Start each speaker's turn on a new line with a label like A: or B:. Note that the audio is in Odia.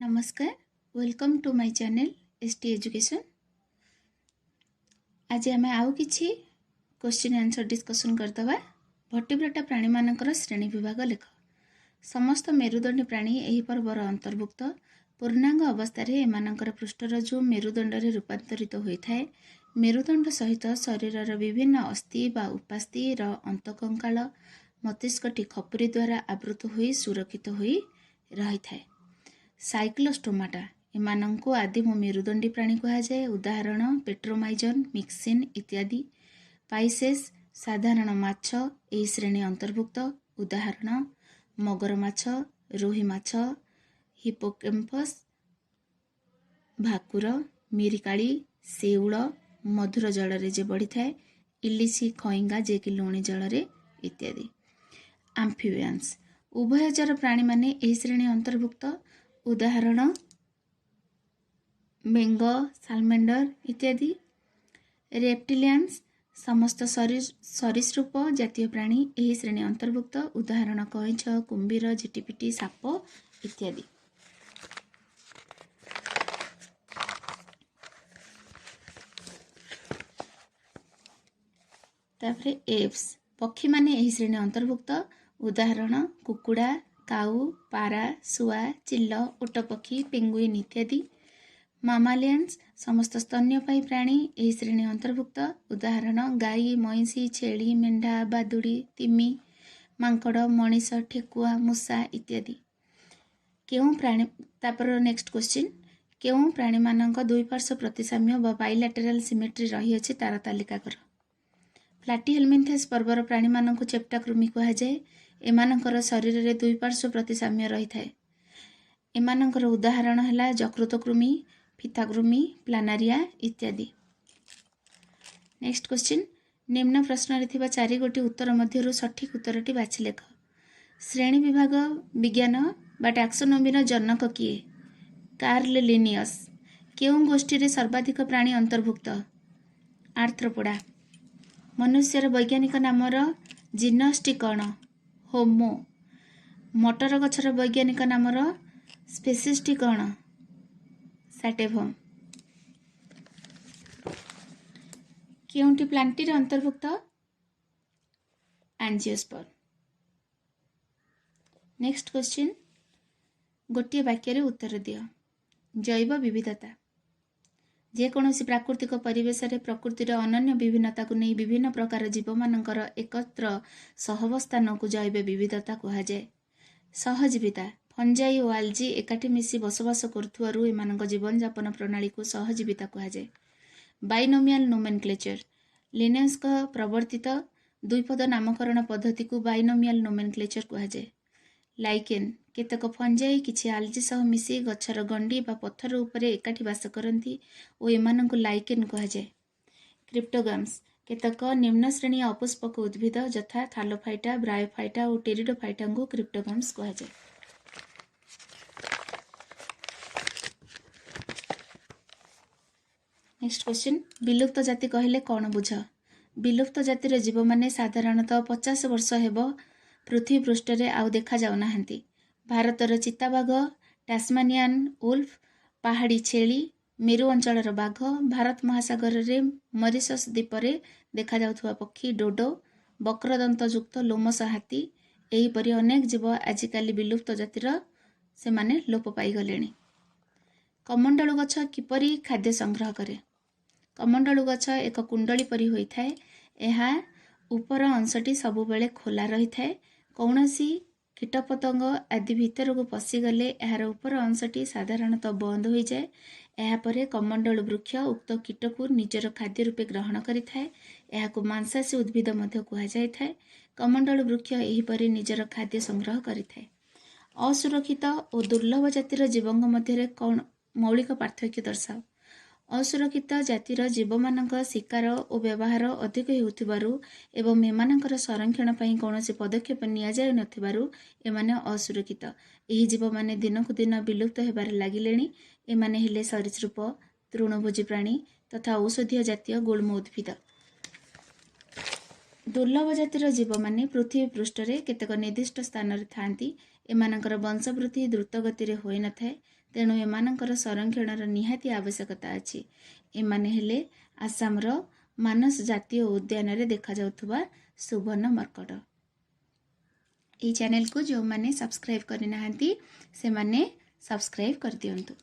A: ନମସ୍କାର, welcome to my channel S T Education। ଆଜି ଆମେ ଆଉ କିଛି କ୍ୱେଶ୍ଚିନ୍ ଆନ୍ସର୍ ଡିସ୍କସନ୍ କରିଦେବା। ଭର୍ଟିବ୍ରେଟା ପ୍ରାଣୀମାନଙ୍କର ଶ୍ରେଣୀ ବିଭାଗ ଲେଖ। ସମସ୍ତ ମେରୁଦଣ୍ଡୀ ପ୍ରାଣୀ ଏହି ପର୍ବର ଅନ୍ତର୍ଭୁକ୍ତ। ପୂର୍ଣ୍ଣାଙ୍ଗ ଅବସ୍ଥାରେ ଏମାନଙ୍କର ପୃଷ୍ଠରଜ୍ଜୁ ମେରୁଦଣ୍ଡରେ ରୂପାନ୍ତରିତ ହୋଇଥାଏ। ମେରୁଦଣ୍ଡ ସହିତ ଶରୀରର ବିଭିନ୍ନ ଅସ୍ଥି ବା ଉପାସ୍ଥିର ଅନ୍ତଃକଙ୍କାଳ ମସ୍ତିଷ୍କଟି ଖପୁରୀ ଦ୍ୱାରା ଆବୃତ ହୋଇ ସୁରକ୍ଷିତ ହୋଇ ରହିଥାଏ। ସାଇକ୍ଲୋଷ୍ଟୋମାଟା, ଏମାନଙ୍କୁ ଆଦିମ ମେରୁଦଣ୍ଡୀ ପ୍ରାଣୀ କୁହାଯାଏ। ଉଦାହରଣ ପେଟ୍ରୋମାଇଜନ୍, ମିକ୍ସିନ୍ ଇତ୍ୟାଦି। ପାଇସେସ୍, ସାଧାରଣ ମାଛ ଏହି ଶ୍ରେଣୀ ଅନ୍ତର୍ଭୁକ୍ତ। ଉଦାହରଣ ମଗର ମାଛ, ରୋହି ମାଛ, ହିପୋକେମ୍ପସ୍, ଭାକୁର, ମିରିକାଳି, ଶେଉଳ ମଧୁର ଜଳରେ ଯେ ବଢ଼ିଥାଏ, ଇଲିଶି ଖଇଙ୍ଗା ଯିଏକି ଲୁଣି ଜଳରେ ଇତ୍ୟାଦି। ଆମ୍ଫିବିଆନ୍ସ, ଉଭୟଚର ପ୍ରାଣୀମାନେ ଏହି ଶ୍ରେଣୀ ଅନ୍ତର୍ଭୁକ୍ତ। ଉଦାହରଣ ବେଙ୍ଗ, ସାଲମେଣ୍ଡର ଇତ୍ୟାଦି। ରେପ୍ଟିଲିଆନ୍ସ, ସମସ୍ତ ସରୀସୃପ ଜାତୀୟ ପ୍ରାଣୀ ଏହି ଶ୍ରେଣୀ ଅନ୍ତର୍ଭୁକ୍ତ। ଉଦାହରଣ କଇଁଛ, କୁମ୍ଭୀର, ଝିଟିପିଟି, ସାପ ଇତ୍ୟାଦି। ତାପରେ ଏଭ୍ସ, ପକ୍ଷୀମାନେ ଏହି ଶ୍ରେଣୀ ଅନ୍ତର୍ଭୁକ୍ତ। ଉଦାହରଣ କୁକୁଡ଼ା, କାଉ, ପାରା, ଶୁଆ, ଚିଲ, ଓଟ ପକ୍ଷୀ, ପେଙ୍ଗୁଇନ୍ ଇତ୍ୟାଦି। ମାମାଲିଆନ୍ସ, ସମସ୍ତ ସ୍ତନ୍ୟପାୟୀ ପ୍ରାଣୀ ଏହି ଶ୍ରେଣୀ ଅନ୍ତର୍ଭୁକ୍ତ। ଉଦାହରଣ ଗାଈ, ମଇଁଷି, ଛେଳି, ମେଣ୍ଢା, ବାଦୁଡ଼ି, ତିମି, ମାଙ୍କଡ଼, ମଣିଷ, ଠେକୁଆ, ମୂଷା ଇତ୍ୟାଦି। କେଉଁ ପ୍ରାଣୀ ତାପରେ ନେକ୍ସଟ କ୍ୱେଶ୍ଚିନ୍, କେଉଁ ପ୍ରାଣୀମାନଙ୍କ ଦୁଇ ପାର୍ଶ୍ୱ ପ୍ରତିସାମ୍ୟ ବା ବାଇଲାଟେରାଲ ସିମେଟ୍ରି ରହିଅଛି ତାର ତାଲିକା କର। ପ୍ଲାଟିହେଲମିନ୍ଥେସ୍ ପର୍ବର ପ୍ରାଣୀମାନଙ୍କୁ ଚେପ୍ଟା କୃମି କୁହାଯାଏ। ଏମାନଙ୍କର ଶରୀରରେ ଦୁଇ ପାର୍ଶ୍ୱ ପ୍ରତିସାମ୍ୟ ରହିଥାଏ। ଏମାନଙ୍କର ଉଦାହରଣ ହେଲା ଯକୃତ କୃମି, ଫିତାକୃମି, ପ୍ଲାନାରିଆ ଇତ୍ୟାଦି। ନେକ୍ସଟ କ୍ୱେଶ୍ଚିନ୍, ନିମ୍ନ ପ୍ରଶ୍ନରେ ଥିବା ଚାରିଗୋଟି ଉତ୍ତର ମଧ୍ୟରୁ ସଠିକ୍ ଉତ୍ତରଟି ବାଛି ଲେଖ। ଶ୍ରେଣୀ ବିଭାଗ ବିଜ୍ଞାନ ବା ଟାକ୍ସୋନୋମିର ଜନକ କିଏ? କାର୍ଲ ଲିନିୟସ୍। କେଉଁ ଗୋଷ୍ଠୀରେ ସର୍ବାଧିକ ପ୍ରାଣୀ ଅନ୍ତର୍ଭୁକ୍ତ? ଆର୍ଥ୍ରୋପୋଡା। ମନୁଷ୍ୟର ବୈଜ୍ଞାନିକ ନାମର ଜିନସଟି କ'ଣ? ହୋମୋ। ମଟର ଗଛର ବୈଜ୍ଞାନିକ ନାମର ସ୍ପେସିସଟି କ'ଣ? ସାଟେଭମ୍। କେଉଁଟି ପ୍ଲାଣ୍ଟିର ଅନ୍ତର୍ଭୁକ୍ତ? ଆଞ୍ଜିଓସ୍ପର୍ମ। ନେକ୍ସଟ କ୍ୱେଶ୍ଚିନ୍, ଗୋଟିଏ ବାକ୍ୟରେ ଉତ୍ତର ଦିଅ। ଜୈବ ବିବିଧତା, ଯେକୌଣସି ପ୍ରାକୃତିକ ପରିବେଶରେ ପ୍ରକୃତିର ଅନନ୍ୟ ବିଭିନ୍ନତାକୁ ନେଇ ବିଭିନ୍ନ ପ୍ରକାର ଜୀବମାନଙ୍କର ଏକତ୍ର ସହାବସ୍ଥାନକୁ ଜୈବ ବିବିଧତା କୁହାଯାଏ। ସହଜୀବିତା, ଫଞ୍ଜାଇ ଓ ଆଲଜି ଏକାଠି ମିଶି ବସବାସ କରୁଥିବାରୁ ଏମାନଙ୍କ ଜୀବନଯାପନ ପ୍ରଣାଳୀକୁ ସହଜୀବିତା କୁହାଯାଏ। ବାଇନୋମିଆଲ ନୋମେନକ୍ଲେଚର, ଲିନେୟସଙ୍କ ପ୍ରବର୍ତ୍ତିତ ଦ୍ୱିପଦ ନାମକରଣ ପଦ୍ଧତିକୁ ବାଇନୋମିଆଲ ନୋମେନକ୍ଲେଚର କୁହାଯାଏ। ଲାଇକେନ୍, କେତେକ ଫଞ୍ଜାଇ କିଛି ଆଲଜି ସହ ମିଶି ଗଛର ଗଣ୍ଡି ବା ପଥର ଉପରେ ଏକାଠି ବାସ କରନ୍ତି ଓ ଏମାନଙ୍କୁ ଲାଇକେନ୍ କୁହାଯାଏ। କ୍ରିପ୍ଟୋଗାମ୍ସ, କେତେକ ନିମ୍ନ ଶ୍ରେଣୀ ଅପୁଷ୍ପକ ଉଦ୍ଭିଦ ଯଥା ଥାଲୋଫାଇଟା, ବ୍ରାୟୋଫାଇଟା ଓ ଟେରିଡୋଫାଇଟାଙ୍କୁ କ୍ରିପ୍ଟୋଗାମ୍ସ କୁହାଯାଏ। ନେକ୍ସଟ କ୍ୱେଶ୍ଚିନ୍, ବିଲୁପ୍ତ ଜାତି କହିଲେ କ'ଣ ବୁଝ? ବିଲୁପ୍ତ ଜାତିର ଜୀବମାନେ ସାଧାରଣତଃ 50 ବର୍ଷ ହେବ ପୃଥିବୀ ପୃଷ୍ଠରେ ଆଉ ଦେଖାଯାଉନାହାନ୍ତି। ଭାରତର ଚିତାବାଘ, ଟାସମାନିଆନ୍ ଉଲ୍ଫ, ପାହାଡ଼ି ଛେଳି, ମେରୁ ଅଞ୍ଚଳର ବାଘ, ଭାରତ ମହାସାଗରରେ ମରିସସ୍ ଦ୍ୱୀପରେ ଦେଖାଯାଉଥିବା ପକ୍ଷୀ ଡୋଡୋ, ବକ୍ରଦନ୍ତଯୁକ୍ତ ଲୋମଶ ହାତୀ, ଏହିପରି ଅନେକ ଜୀବ ଆଜିକାଲି ବିଲୁପ୍ତ ଜାତିର ସେମାନେ ଲୋପ ପାଇଗଲେଣି। କମଣ୍ଡଳୁ ଗଛ କିପରି ଖାଦ୍ୟ ସଂଗ୍ରହ କରେ? କମଣ୍ଡଳୁ ଗଛ ଏକ କୁଣ୍ଡଳୀ ପରି ହୋଇଥାଏ। ଏହା ଉପର ଅଂଶଟି ସବୁବେଳେ ଖୋଲା ରହିଥାଏ। କୌଣସି କୀଟପତଙ୍ଗ ଆଦି ଭିତରକୁ ପଶିଗଲେ ଏହାର ଉପର ଅଂଶଟି ସାଧାରଣତଃ ବନ୍ଦ ହୋଇଯାଏ। ଏହାପରେ କମଣ୍ଡଳୁ ବୃକ୍ଷ ଉକ୍ତ କୀଟକୁ ନିଜର ଖାଦ୍ୟ ରୂପେ ଗ୍ରହଣ କରିଥାଏ। ଏହାକୁ ମାଂସାଶୀ ଉଦ୍ଭିଦ ମଧ୍ୟ କୁହାଯାଇଥାଏ। କମଣ୍ଡଳୁ ବୃକ୍ଷ ଏହିପରି ନିଜର ଖାଦ୍ୟ ସଂଗ୍ରହ କରିଥାଏ। ଅସୁରକ୍ଷିତ ଓ ଦୁର୍ଲଭ ଜାତିର ଜୀବଙ୍କ ମଧ୍ୟରେ କ'ଣ ମୌଳିକ ପାର୍ଥକ୍ୟ ଦର୍ଶାଅ। ଅସୁରକ୍ଷିତ ଜାତିର ଜୀବମାନଙ୍କ ଶିକାର ଓ ବ୍ୟବହାର ଅଧିକ ହେଉଥିବାରୁ ଏବଂ ଏମାନଙ୍କର ସଂରକ୍ଷଣ ପାଇଁ କୌଣସି ପଦକ୍ଷେପ ନିଆଯାଉନଥିବାରୁ ଏମାନେ ଅସୁରକ୍ଷିତ। ଏହି ଜୀବମାନେ ଦିନକୁ ଦିନ ବିଲୁପ୍ତ ହେବାରେ ଲାଗିଲେଣି। ଏମାନେ ହେଲେ ସରୀସୃପ, ତୃଣଭୋଜୀ ପ୍ରାଣୀ ତଥା ଔଷଧୀୟ ଜାତୀୟ ଗୁଳ୍ମ ଉଦ୍ଭିଦ। ଦୁର୍ଲଭ ଜାତିର ଜୀବମାନେ ପୃଥିବୀ ପୃଷ୍ଠରେ କେତେକ ନିର୍ଦ୍ଦିଷ୍ଟ ସ୍ଥାନରେ ଥାଆନ୍ତି। ଏମାନଙ୍କର ବଂଶବୃଦ୍ଧି ଦ୍ରୁତ ଗତିରେ ହୋଇନଥାଏ। ତେଣୁ ଏମାନଙ୍କର ସଂରକ୍ଷଣର ନିହାତି ଆବଶ୍ୟକତା ଅଛି। ଏମାନେ ହେଲେ ଆସାମର ମାନସ ଜାତୀୟ ଉଦ୍ୟାନରେ ଦେଖାଯାଉଥିବା ସୁବର୍ଣ୍ଣ ମର୍କଟ। ଏହି ଚ୍ୟାନେଲକୁ ଯେଉଁମାନେ ସବସ୍କ୍ରାଇବ୍ କରିନାହାନ୍ତି, ସେମାନେ ସବସ୍କ୍ରାଇବ୍ କରିଦିଅନ୍ତୁ।